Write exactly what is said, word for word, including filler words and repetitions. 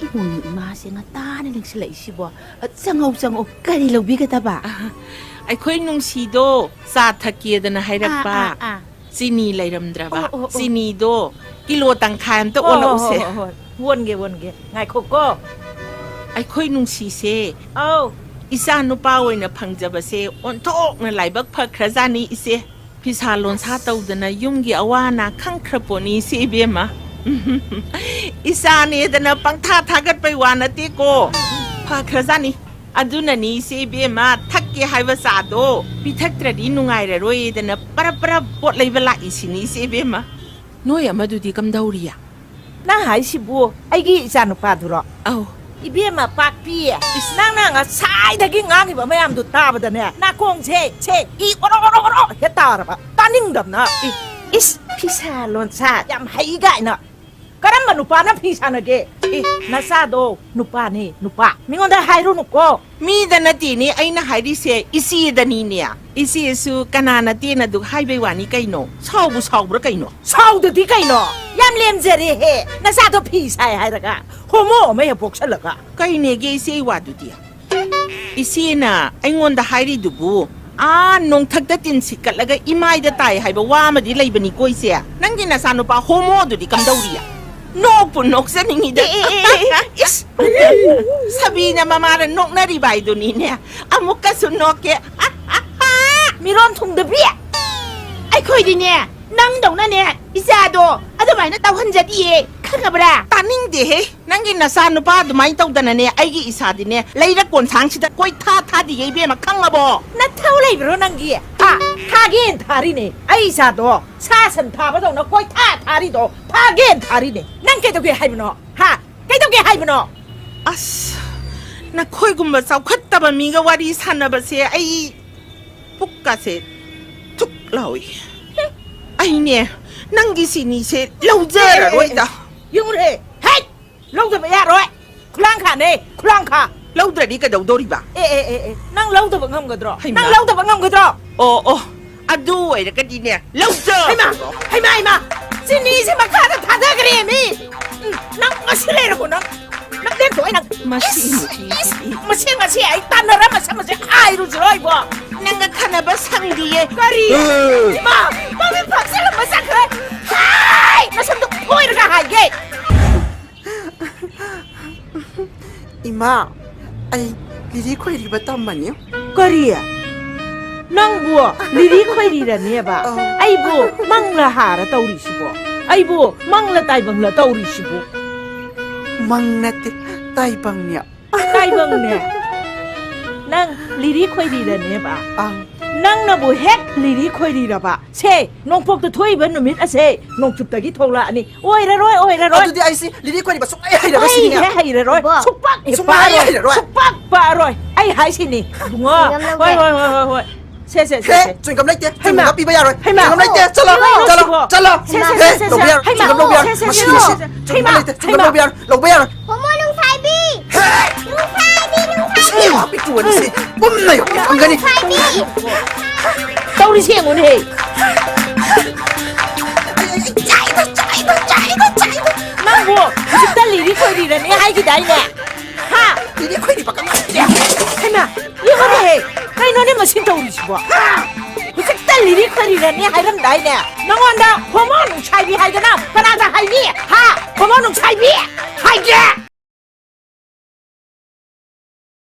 ꯏꯃꯣꯏꯅꯨ ꯏꯃꯥꯁꯦ ꯉꯟꯇꯥꯅ ꯂꯦꯡꯁꯤꯜꯂꯛꯏꯁꯤꯕꯣ꯫ ꯑ, ꯆꯪꯉꯧ, ꯆꯪꯉꯧ꯫ ꯀꯔꯤ ꯂꯧꯕꯤꯒꯗꯕ? ꯑ, ꯑꯩꯈꯣꯏ ꯅꯨꯡꯁꯤꯗꯣ ꯆꯥ ꯊꯛꯀꯦꯗꯅ ꯍꯥꯏꯔꯛꯄ꯫ ꯑꯥ, ꯑꯥ, ꯑꯥ꯫ ꯆꯤꯅꯤ ꯂꯩꯔꯝꯗ꯭ꯔꯕ꯫ ꯑꯣ, ꯑꯣ, ꯑꯣ꯫ ꯆꯤꯅꯤꯗꯣ ꯀꯤꯂꯣ ꯇꯪꯈꯥꯏ ꯑꯝꯇ ꯍꯣ, ꯍꯣ, ꯑꯣꯜꯂꯛꯎꯁꯦ꯫ ꯍꯣ, ꯍꯣ, ꯍꯣ꯫ ꯑꯣꯟꯒꯦ, ꯑꯣꯟꯒꯦ꯫ ꯉꯥꯏꯈꯣꯀꯣ꯫ ꯑꯩꯈꯣꯏ ꯅꯨꯡꯁꯤꯁꯦ꯫ ꯑꯧ꯫ ꯏꯆꯥ ꯅꯨꯄꯥ ꯑꯣꯏꯅ ꯐꯪꯖꯕꯁꯦ ꯑꯣꯟꯊꯣꯛꯅ ꯂꯥꯏꯕꯛ ꯐꯈ꯭ꯔꯖꯥꯠꯅꯤ, ꯏꯆꯦ꯫ ꯐꯤꯁꯥ ꯂꯣꯟꯁꯥ ꯑꯁ꯫ ꯇꯧꯗꯅ ꯌꯨꯝꯒꯤ ꯑꯋꯥ ꯑꯅꯥ ꯈꯪꯈ꯭ꯔ ꯄꯣꯠꯅꯤ, ꯏꯆꯦ ꯏꯕꯦꯝꯃ꯫ ꯏꯆꯥꯅꯦꯗꯅ ꯄꯪꯊꯥ ꯊꯥꯒꯠꯄꯩ ꯋꯥ ꯅꯠꯇꯦꯀꯣ꯫ ꯐꯈ꯭ꯔꯖꯥꯠꯅꯤ꯫ ꯑꯗꯨꯅꯅꯤ, ꯏꯆꯦ ꯏꯕꯦꯝꯃ, ꯊꯛꯀꯦ ꯍꯥꯏꯕ ꯆꯥꯗꯣ ꯄꯤꯊꯛꯇ꯭ꯔꯗꯤ ꯅꯨꯡꯉꯥꯏꯔꯔꯣꯏꯗꯅ ꯄꯔꯞ ꯄꯔꯞ ꯄꯣꯠ ꯂꯩꯕ ꯂꯥꯛꯏꯁꯤꯅꯤ, ꯏꯆꯦ ꯏꯕꯦꯝꯃ꯫ ꯅꯣꯏ ꯑꯃꯗꯨꯗꯤ ꯀꯝꯗꯧꯔꯤ? ꯅꯪ ꯍꯥꯏꯁꯤꯕꯨ ꯑꯩꯒꯤ ꯏꯆꯥꯅꯨꯄꯥꯗꯨꯔꯣ? ꯑꯧ꯫ ꯏꯕꯦꯝꯃ ꯄꯥꯛꯄꯤ, ꯏꯁ꯫ ꯅꯪꯅ ꯉꯁꯥꯏꯗꯒꯤ ꯉꯥꯡꯉꯤꯕ ꯃꯌꯥꯝꯗꯨ ꯇꯥꯕꯗꯅꯦ, ꯅꯥꯀꯣꯡꯁꯦ, ꯁꯦ, ꯏ ꯑꯣꯔꯣ ꯑꯣꯔꯣ ꯑꯣꯔꯣ ꯍꯦꯛ ꯇꯥꯔꯕ꯫ ꯇꯥꯅꯤꯡꯗꯕꯅ꯫ ꯏ, ꯏꯁ, ꯐꯤꯁꯥ ꯂꯣꯟꯁꯥ ꯌꯥꯝ ꯍꯩ ꯀꯥꯏꯅ꯫ ꯀꯔꯝꯕ ꯅꯨꯄꯥꯅ ꯐꯤ ꯁꯥꯟꯅꯒꯦ? ꯏ, ꯅꯆꯥꯗꯣ ꯅꯨꯄꯥꯅꯦ, ꯅꯨꯄꯥ꯫ ꯃꯤꯉꯣꯟꯗ ꯍꯥꯏꯔꯨꯅꯨꯀꯣ꯫ ꯃꯤꯗ ꯅꯠꯇꯦꯅꯦ ꯑꯩꯅ ꯍꯥꯏꯔꯤꯁꯦ, ꯏꯆꯦꯗꯅꯤꯅꯦ꯫ ꯏꯆꯦꯁꯨ ꯀꯅꯥ ꯅꯠꯇꯦꯅ ꯑꯗꯨꯛ ꯍꯥꯏꯕꯩ ꯋꯥꯅꯤ ꯀꯩꯅꯣ? ꯁꯥꯎꯕꯨ ꯁꯥꯎꯕ꯭ꯔꯥ ꯀꯩꯅꯣ? ꯁꯥꯎꯗꯗꯤ ꯀꯩꯅꯣ? ꯌꯥꯝ ꯂꯦꯝꯖꯔꯦꯍꯦ, ꯅꯆꯥꯗꯣ ꯐꯤ ꯁꯥꯏ ꯍꯥꯏꯔꯒ ꯍꯣꯃꯣ ꯑꯃ ꯍꯦꯛ ꯄꯣꯛꯁꯜꯂꯒ꯫ ꯀꯩꯅꯦꯒꯦ ꯏꯆꯦ ꯋꯥꯗꯨꯗꯤ? ꯏꯆꯦꯅ ꯑꯩꯉꯣꯟꯗ ꯍꯥꯏꯔꯤꯗꯨꯕꯨ, ꯑꯥ ꯅꯣꯡꯊꯛꯇ ꯇꯤꯟ ꯁꯤꯠꯀꯠꯂꯒ ꯏꯃꯥꯏꯗ ꯇꯥꯏ ꯍꯥꯏꯕ ꯋꯥ ꯑꯃꯗꯤ ꯂꯩꯕꯅꯤꯀꯣ ꯏꯆꯦ꯫ ꯅꯪꯒꯤ ꯅꯆꯥꯅꯨꯄꯥ ꯍꯣꯃꯣꯗꯨꯗꯤ ꯀꯝꯗꯧꯔꯤ? ꯅꯣꯛꯄꯨ ꯅꯣꯛꯆꯅꯤꯡꯉꯤꯗ꯫ ꯑꯦ, ꯑꯦ, ꯑꯦ, ꯑꯦ, ꯑꯦ꯫ ꯏꯁ! ꯁꯥꯕꯤꯅ ꯃꯃꯥꯅ ꯅꯣꯛꯅꯔꯤꯕ ꯍꯥꯏꯗꯨꯅꯤꯅꯦ꯫ ꯑꯃꯨꯛꯀꯁꯨ ꯅꯣꯛꯀꯦ꯫ ꯃꯤꯔꯣꯟ ꯊꯨꯡꯗꯕꯤ! ꯑꯩꯈꯣꯏꯗꯤꯅꯦ, ꯅꯪꯗꯧꯅꯅꯦ, ꯏꯆꯥꯗꯣ ꯑꯗꯨꯃꯥꯏꯅ ꯇꯧꯍꯟꯖꯗꯤꯌꯦ, ꯈꯪꯉꯕ꯭ꯔꯥ? ꯇꯥꯅꯤꯡꯗꯦꯍꯦ! ꯅꯪꯒꯤ ꯅꯆꯥ ꯅꯨꯄꯥ ꯑꯗꯨꯃꯥꯏꯅ ꯇꯧꯗꯅꯅꯦ, ꯑꯩꯒꯤ ꯏꯆꯥꯗꯤꯅꯦ, ꯂꯩꯔꯛ ꯀꯣꯟꯁꯥꯡꯁꯤꯗ ꯀꯣꯏꯊꯥ ꯊꯥꯗꯤꯌꯦ, ꯏꯕꯦꯝꯃ, ꯈꯪꯉꯕꯣ? ꯅꯊꯧ ꯂꯩꯕ꯭ꯔꯣ ꯅꯪꯒꯤ? ꯍꯥ? ꯊꯥꯒꯦꯅ ꯊꯥꯔꯤꯅꯦ꯫ ꯑꯩ ꯏꯆꯥꯗꯣ ꯁꯥ ꯁꯟ ꯊꯥꯕꯗꯧꯅ ꯀꯣꯏꯊꯥ ꯊꯥꯔꯤꯗꯣ ꯊꯥꯒꯦꯅ ꯊꯥꯔꯤꯅꯦ꯫ ꯅꯪ ꯀꯩꯗꯧꯒꯦ ꯍꯥꯏꯕꯅꯣ? ꯍꯥ? ꯀꯩꯗꯧꯒꯦ ꯍꯥꯏꯕꯅꯣ? ꯑꯁ, ꯅꯈꯣꯏꯒꯨꯝꯕ ꯆꯥꯎꯈꯠꯇꯕ ꯃꯤꯒ ꯋꯥꯔꯤ ꯁꯥꯟꯅꯕꯁꯦ ꯑꯩ ꯄꯨꯛꯀꯥꯁꯦ ꯊꯨꯛ ꯂꯥꯎꯏ꯫ ꯑꯩꯅꯦ, ꯅꯪꯒꯤ ꯆꯤꯅꯤꯁꯦ ꯂꯧꯖꯔꯔꯣꯏꯗ꯫ ꯌꯦꯡꯉꯨꯅꯦ, ꯍꯦꯛ ꯂꯧꯗꯕ ꯌꯥꯔꯣꯏ꯫ ꯈꯨꯂꯥꯡꯈꯥꯅꯦ, ꯈꯨꯂꯥꯡꯈꯥ꯫ ꯂꯧꯗ꯭ꯔꯗꯤ ꯀꯩꯗꯧꯗꯧꯔꯤꯕ? ꯑꯦ, ꯑꯦ, ꯑꯦ, ꯑꯦ, ꯅꯪ ꯂꯧꯗꯕ ꯉꯝꯒꯗ꯭ꯔꯣ? ꯍꯩꯃꯥ꯫ ꯅꯪ ꯂꯧꯗꯕ ꯉꯝꯒꯗ꯭ꯔꯣ? ꯑꯣ, ꯑꯣ, ꯑꯗꯨ ꯑꯣꯏꯔꯒꯗꯤꯅꯦ, ꯂꯧꯖ-꯫ ꯍꯩꯃꯥ, ꯍꯩꯃꯥ, ꯍꯩꯃꯥ, ꯆꯤꯅꯤꯁꯦ ꯃꯈꯥꯗ ꯊꯥꯗꯈ꯭ꯔꯦꯃꯤ꯫ ꯎꯝ, ꯅꯪ ꯉꯁꯤ ꯂꯩꯔꯕꯣ ꯅꯪ? ꯂꯦꯞꯊꯣꯛꯑꯣ ꯅꯪ꯫ ꯃꯁꯤ ꯏꯁ, ꯏꯁ, ꯃꯁꯤ ꯉꯁꯤ ꯑꯩ ꯇꯥꯟꯅꯔꯝꯃꯁꯦ ꯃꯁꯤ ꯍꯥꯏꯔꯨꯁꯤꯔꯣ ꯑꯩꯕꯣ? ꯅꯪꯒ ꯈꯟꯅꯕ ꯁꯪꯗꯤꯌꯦ꯫ ꯀꯔꯤ? ꯑꯦ꯫ ꯏꯃꯥ! ꯃꯃꯤꯠ ꯐꯥꯛꯆꯜꯂꯝꯕ ꯆꯠꯈ꯭ꯔꯦ꯫ ꯍꯥꯏ! ꯅꯁꯝꯗꯣ ꯐꯣꯏꯔꯒ ꯍꯥꯏꯒꯦ꯫ ꯏꯃꯥ, ꯑꯩ ꯂꯤꯔꯤ ꯈꯣꯏꯔꯤꯕ ꯇꯝꯕꯅꯤ꯫ ꯀꯔꯤ? ꯅꯪꯕꯨ ꯂꯤꯔꯤ ꯈꯣꯏꯔꯤꯔꯅꯦꯕ? ꯑꯧ꯫ ꯑꯩꯕꯨ ꯃꯪꯂ ꯍꯥꯔ ꯇꯧꯔꯤꯁꯤꯕꯣ? ꯑꯩꯕꯨ ꯃꯪꯂ ꯇꯥꯏꯕꯪꯂ ꯇꯧꯔꯤꯁꯤꯕꯨ? ꯃꯪ ꯅꯠꯇꯦ, ꯇꯥꯏꯕꯪꯅꯦ꯫ ꯇꯥꯏꯕꯪꯅꯦ? ꯅꯪ ꯂꯤꯔꯤ ꯈꯣꯏꯔꯤꯔꯅꯦꯕ? ꯑꯪ꯫ ꯅꯪꯅꯕꯨ ꯍꯦꯛ ꯂꯤꯔꯤ ꯈꯣꯏꯔꯤꯔꯕ? ꯁꯦ, ꯅꯣꯡꯄꯣꯛꯇ ꯊꯣꯛꯏꯕ ꯅꯨꯃꯤꯠ ꯑꯁꯦ ꯅꯣꯡꯆꯨꯞꯇꯒꯤ ꯊꯣꯛꯂꯛꯑꯅꯤ꯫ ꯑꯣꯏꯔꯔꯣꯏ, ꯑꯣꯏꯔꯔꯣꯏ꯫ ꯑꯗꯨꯗꯤ ꯑꯩꯁꯦ ꯂꯤꯔꯤ ꯈꯣꯏꯔꯤꯕ ꯁꯨꯡꯍꯩ ꯍꯩꯔꯔꯣꯏ ꯁꯤꯅꯤꯅꯦ꯫ ꯍꯩꯔꯦ, ꯍꯩꯔꯔꯣꯏ꯫ ꯏꯕꯣ꯫ ꯁꯨꯛꯄꯛ ꯍꯦꯛ ꯁꯨꯡꯍꯩ ꯄꯛꯑꯔꯣꯏ꯫ ꯍꯩꯔꯔꯣꯏ꯫ ꯁꯨꯛꯄꯛ ꯄꯛꯑꯔꯣꯏ꯫ ꯑꯩ ꯍꯥꯏꯁꯤꯅꯤ, ꯏꯕꯨꯡꯉꯣ꯫ ꯆ꯭ꯋꯤꯡꯒꯝ ꯂꯧꯒꯦ꯫ ꯍꯣꯏ, ꯍꯣꯏ, ꯍꯣꯏ, ꯍꯣꯏ꯫ ꯁꯦ, ꯁꯦ, ꯁꯦ, ꯍꯦ, ꯁꯦ꯫ ꯆ꯭ꯋꯤꯡꯒꯝ ꯂꯩꯇꯦ꯫ ꯍꯩꯃꯥ꯫ ꯆ꯭ꯋꯤꯡꯒꯝꯒ ꯄꯤꯕ ꯌꯥꯔꯣꯏ꯫ ꯍꯩꯃꯥ꯫ ꯆ꯭ꯋꯤꯡꯒꯝ ꯂꯩꯇꯦ꯫ ꯆꯠꯂꯣ, ꯀꯩꯅꯣ ꯆꯠꯂꯣ, ꯁꯤꯕꯣ? ꯆꯠꯂꯣ꯫ ꯁꯦ, ꯁꯦ, ꯍꯦ, ꯁꯦ, ꯁꯦ, ꯂꯧꯕ ꯁꯦ꯫ ꯌꯥꯔꯣꯏ꯫ ꯍꯩꯃꯥ, ꯆ꯭ꯋꯤꯡꯒꯝ ꯂꯧꯕ ꯌꯥꯔꯣꯏ꯫ ꯁꯦ, ꯁꯦ, ꯃꯁꯤ, ꯁꯦ, ꯃꯁꯤ꯫ ꯁꯦ, ꯆ꯭ꯋꯤꯡꯒꯝ ꯍꯩꯃꯥ, ꯂꯩꯇꯦ꯫ ꯆ꯭ꯋꯤꯡꯒꯝ ꯍꯩꯃꯥ, ꯂꯧꯕ ꯌꯥꯔꯣꯏ꯫ ꯁꯦ, ꯁꯦ, ꯂꯧꯕ ꯁꯦ, ꯌꯥꯔꯣꯏ꯫ ꯁꯦ꯫ ꯍꯣꯃꯣ ꯅꯨꯡꯁꯥꯏꯕꯤ! ꯍꯦ! ꯅꯨꯡꯁꯥꯏꯕꯤ, ꯅꯨꯡꯁꯥꯏꯕꯤ! ꯁꯤ ꯄꯤꯛꯇ꯭ꯔꯨ ꯑꯅꯤꯁꯤ ꯄꯨꯝꯅ ꯌꯣꯛꯄ ꯐꯪꯒꯅꯤ꯫ ꯅꯨꯡꯁꯥꯏꯕꯤ! ꯇꯧꯔꯤꯁꯤ ꯌꯦꯡꯉꯨꯅꯦꯍꯦ꯫ ꯆꯥꯏꯗ, ꯆꯥꯏꯗ, ꯆꯥꯏꯗ, ꯆꯥꯏꯗ꯫ ꯅꯪꯕꯨ ꯍꯧꯖꯤꯛꯇ ꯂꯤꯔꯤ ꯈꯣꯏꯔꯤꯔꯅꯤ ꯍꯥꯏꯈꯤꯗꯥꯏꯅꯦ? ꯍꯥ? ꯂꯤꯔꯤ ꯈꯣꯏꯔꯤ ꯄꯥꯈꯪ ꯅꯠꯇꯦ꯫ ꯍꯩꯃꯥ, ꯌꯦꯡꯉꯨꯅꯦꯍꯦ꯫ ꯀꯩꯅꯣꯅꯦ ꯃꯁꯤ ꯇꯧꯔꯤꯁꯤꯕꯣ? ꯍꯧꯖꯤꯛꯇ ꯂꯤꯔꯤ ꯈꯣꯏꯔꯤꯔꯅꯤ ꯍꯥꯏꯔꯝꯗꯥꯏꯅꯦ? ꯅꯉꯣꯟꯗ ꯍꯣꯃꯣ ꯅꯨꯡꯁꯥꯏꯕꯤ ꯍꯥꯏꯗꯅ ꯀꯅꯥꯗ ꯍꯥꯏꯅꯤ? ꯍꯥ? ꯍꯣꯃꯣ ꯅꯨꯡꯁꯥꯏꯕꯤ!